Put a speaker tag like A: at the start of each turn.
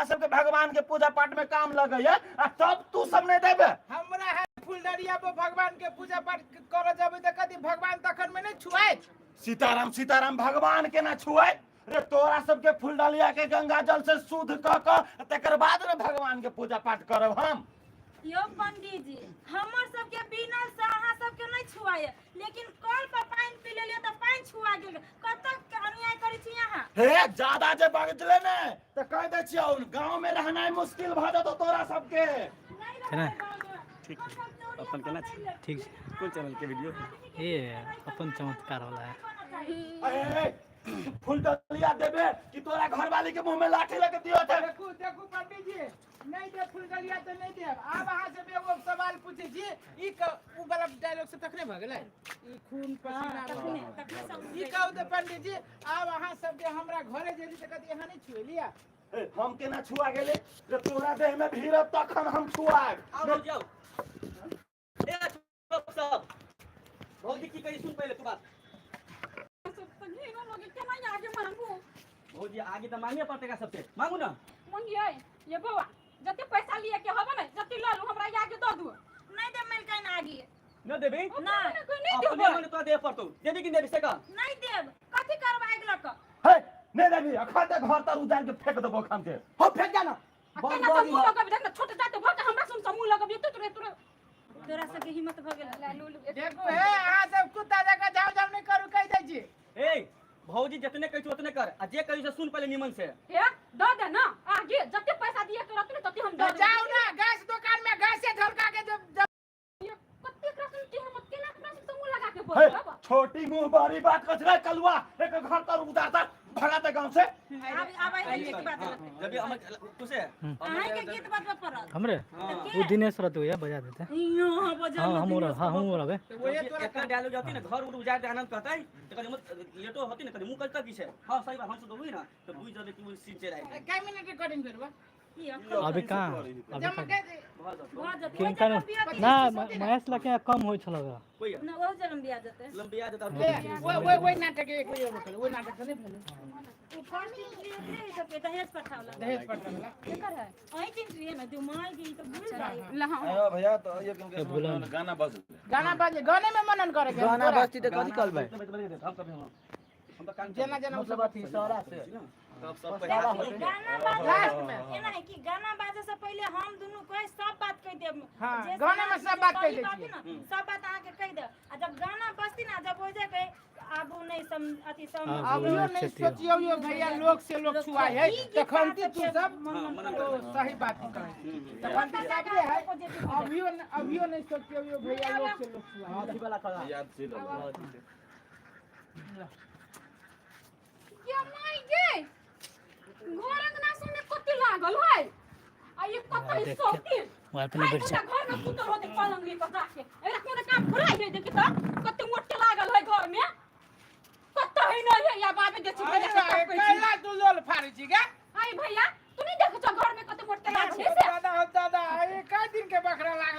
A: हमरा सबके भगवान के पूजा पाठ में काम लगैया आ तब तू सब नहीं देबे।
B: हमरा है फुलडरिया पर भगवान के पूजा पाठ करऽ जेबै तऽ कथी भगवान तखन में नहीं छुआत?
A: सीताराम सीताराम, भगवान के ना छुआत रे, तोरा सबके फुलडलिया के गंगा जल से शुद्ध क क तकर बाद में भगवान के पूजा पाठ करब हम।
C: यो पंडित जी, हमर सबके बिनल से अहाँ सबके नहीं छुआए, लेकिन कल पर पानि पी लेलियै तऽ पानि छुआ गेल। कतक अन्याय करै छी अहाँ?
A: हे ज्यादा जे बजले ने तऽ कह दै छियौ गाँव में रहनाइ मुश्किल भऽ जेतौ तोरा सबके।
D: केना?
E: ठीक छै। अपन केना छै?
D: ठीक छै।
E: कोन चैनल के वीडियो?
D: ये अपन चमत्कार वाला है।
A: ए, फूल डलिया देबे कि तोरा घरवाली के मुंह में लाठी लगे दियो थे?
B: देखू देखू पंडित जी, नहीं दे फुलडलिया तो नहीं देब। आब अहाँ से एगो सवाल पूछै छी, ई उ वाला डायलॉग सब तखने भऽ गेलै, ई खून पसीना
C: तखने तखने सब।
B: ई कहू तऽ पंडित जी, आब अहाँ सब जे हमरा घरे जेली तऽ कथी अहाँ नहीं छुएलियै?
A: ए, हम केना छुआ गेले रे? तोरा देह में भीड़ब तखन हम छुआब।
F: आओ भौजी आओ। ए चुप सब। भौजी की कही सुन पहले तू बात।
G: केना आगे मांगू?
F: भौजी आगे तऽ मांगे पड़तै का सबसे, मांगू ना।
G: मंगियै ये बौआ, जते पैसा लिए के हबे ने जते लऽ लू, हमरा आगे दऽ दू।
C: नहीं दे मिलकन आगे।
F: न देबी?
C: नहीं।
G: नहीं
F: अपने
G: देबै।
F: मन तोरा देह पड़तौ, देबी कि नहीं देबी से कह।
C: नहीं देब, कथी करब आगि लऽ कऽ?
A: हे नहीं देबी अखन ते घर तर उजाड़ के फेंक देबो अखन के।
F: हो फेंक जा ना।
G: आ केना तऽ मुँह लगबी देख ने, छोट जाते भऽ के हमरा सुन से मुँह लगबी तू तुरे तुरे।
C: तोरा सबके हिम्मत भऽ गेल।
G: लू लू।
B: देखू हे, अहाँ सब कुत्ता जकाँ झाउ झाउ नहीं करू, कहि दै छी।
F: ए भौजी जितने कहै छी उतने कर, आ जे कहै से सुन पहले निमन से।
G: हे दऽ दे ना आगे, जते पैसा दिए के रहतै ने तते हम दऽ देबै।
B: जाउ ना गैस दुकान में गैसे झलका के जब जब
G: कतेक रकम के हम केना अपना से मुंह लगा के
A: हे
G: बोलब?
A: छोटी मुंह बड़ी बात कछ रे कलुआ, एक घर तर उतार तर भगा दे गांव से।
C: आब आब अहीं के गीत बाजऽ लगतै।
F: जब हमर तू से
C: अहीं के गीत बजबऽ पड़त।
D: हमरे
C: तऽ
D: ओ
C: के
D: दिनेश रहते भैया बजा देते।
C: यहाँ बजा।
D: हाँ हम हाँ हम रहबे।
B: तऽ ओहे तोरा
F: एकर डायलॉग जाती ना, घर उड़ उजाड़ दे आनंद कहतै तऽ कनी मत लेटो होती ना, कनी मुंह करता की छै। हां सही बात, हम सब हुई ना तऽ बुझ जबे कि ओ सीन चलि आइ।
B: कै मिनट रिकॉर्डिंग करबा?
C: की अखन
D: अभी कहाँ अभी
B: जमा
D: कहाँ?
B: कै दे।
F: भऽ जेतौ।
C: भऽ जेतै। ओहि
D: किनका
C: जगह बिया
D: ना महेश लके कम होइ छल।
F: कोई
C: ना ओहो जन्म बिया जेतै।
F: लंबिया जेतौ।
B: ए, ओहि ओहि ओहि नाटक एक बेर भेल, ओहि नाटक तऽ नहि भेल।
C: ओ फर्स्ट एंट्री ओकरे है सबके दहेज पठावला।
B: दहेज पठावला।
C: केकर है? अहीं के एंट्री है ना, दिमाग ई तऽ भूल जाइ।
G: ला हाँ।
H: अरे भैया तो ये
D: ए, भूलन।
H: गाना बज
B: गाना बाजे, गाने में मनन करे के
I: गाना
B: तोरा।
I: बजती तऽ कथी करबै?
F: हम तऽ काम
B: जेना जेना
I: मतलब अथी सारा से
F: तब सब पैसा
C: गाना बाजे
B: लास्ट में।
C: एना है कि गाना बाजे से पहिले हम दुनू कोई सब बात कहि देब।
B: हाँ,
C: जे
B: गाना में
C: समाज
B: सब बात
C: जे
B: कहि
C: सही
B: दै
C: बात
B: छियै।
C: है ना, सब बात अहाँके कहि देब आ जब गाना बजती ना, जब हो जाए आबू नहीं सम अथी सम
D: आबू
B: अभियो नहीं
D: चेतियो।
B: सोचियौ यो भैया, लोग से लोग छुआए है
C: ई गीत
B: तखन ती तू
C: अहाँके
B: सब
C: मन मन
B: ओ सही बात कहै तखन ती सब है। अभियो अभियो नहीं सोचियौ यो भैया, लोग से लोग छुआए।
I: अथी वाला कला।
H: याद से
G: ये माय गे, घर अंगना सुने कते लागल है आ ये कते
D: देख के
G: शौकीन
D: मोबाइल पर नहीं बैठ जा।
G: घर में सुतल होते पलंग पर जाके ए कोनो काम फुराई है। देखी त कते मोटे लागल है घर में, कते है नहीं है या बाबे देखी भैया के
B: अरे
G: तकबै छी।
B: कैला तू लोल फाड़ै छी गे?
G: आई भैया, तू नहीं देख छ घर में कते मोटे लागल है से?
B: दादा हो दादा, ए कै दिन के बकरा लागल।